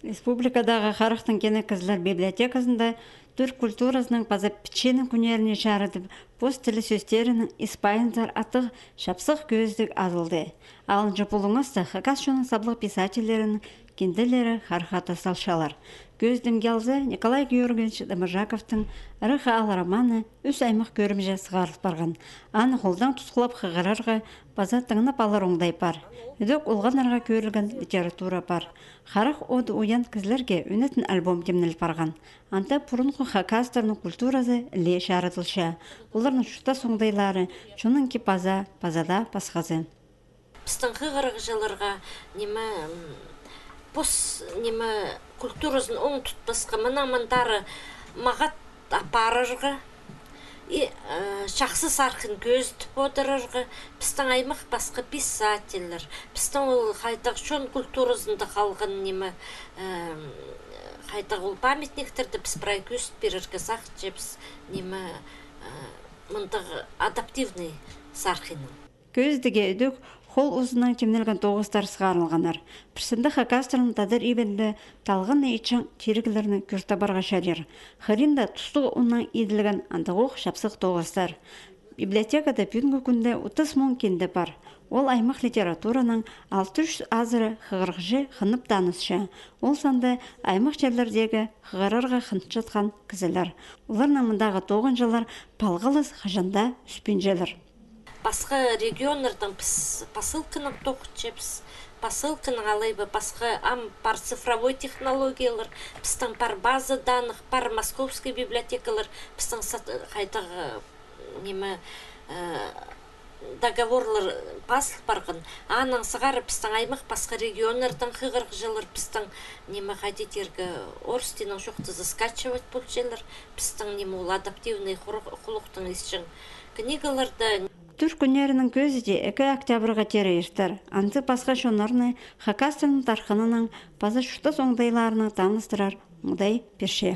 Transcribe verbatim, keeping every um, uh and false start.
Республикадағы Харахтың кенек кізілер библиотеказында тӱрк культуразының паза піченің кӱннеріне чарыдып, пос тілі сӧстерінең «Испайынзар» аттығ чапсых кӧзідіг азылды. Алынҷа пулуңасты хакас чонның саблығ писательлерінің кинделері харахха тасталчалар. Кӧзідімге алза, Николай Георгиевич Доможаковтың «Ырах аал» романы ӱс аймах кӧрімҷе сығарыл парған. Аны холдаң тутхылап хығырарға паза тыңнап алар оңдай пар. Ідӧк олғаннарға кӧрілген литература пар. «Харах оды» уян кізілерге ӱнетін альбом тимнел парған. Анда пурунғы хакастарның культуразы ле чарыдылча. Оларның чуртас оңдайлары, чонныңки паза, паза даа пасхазы. Пістің хығырығҷыларға, ниме, м, пос, ниме, культуразын оң тутпасха, мынаң мындары мағат апарарға и, э, чахсы сархин кӧзідіп одырарға. Пістің аймах пасха писательлер, пістің ол хайдағ чон культуразында халған, ниме, э, хайдағ ол памятниктерді піс прай кӧзіт пирерге сағынчабыс, ниме, э, мындағ адаптивный сархиннаң. Кӧзідігге ідӧк хол узынаң тимнелген тоғыстар сығарылғаннар. Пірсінде хакастарның тадар ибінде талғанны итчең тиріглерні кӧр табарға чарир. Хыринда тустығ унаң иділген андағох чапсых тоғыстар. Библиотекада пӱӱнгі кӱнде отыс муң кинде пар. Ол аймах литератураның алты чӱс азыра хығырығҷы хынып танысча. Ол санда аймах чирлердегі хығырарға хынчатхан кізілер. Оларның мындағы тоғынҷылар палғалыс хаҷан даа ӱспинчелер. Пасха регионнардаң піс посылканаң тоғынчабыс. Посылканаң алай ба пасха ам пар цифровой технологиялар, пістің пар база данных, пар московский библиотекалар, пістің сат-, хайдағ, ниме, э, договорлар пазыл парған. Анаң сығара пістің аймах пасха регионнардаң хығырығҷылар пістің, ниме, хайди тирге, орыс тілінең чоохтаза, скачивать полчалар пістің, ниме, ол адаптивный хур-, хулухтың исчең книгаларны. Тӱрк кӱннерінің кӧзіде ікі октябрьға теере иртер. Анзы пасха чоннарны хакастарның тархынының паза чуртас оңдайларынаң таныстырар оңдай пирче.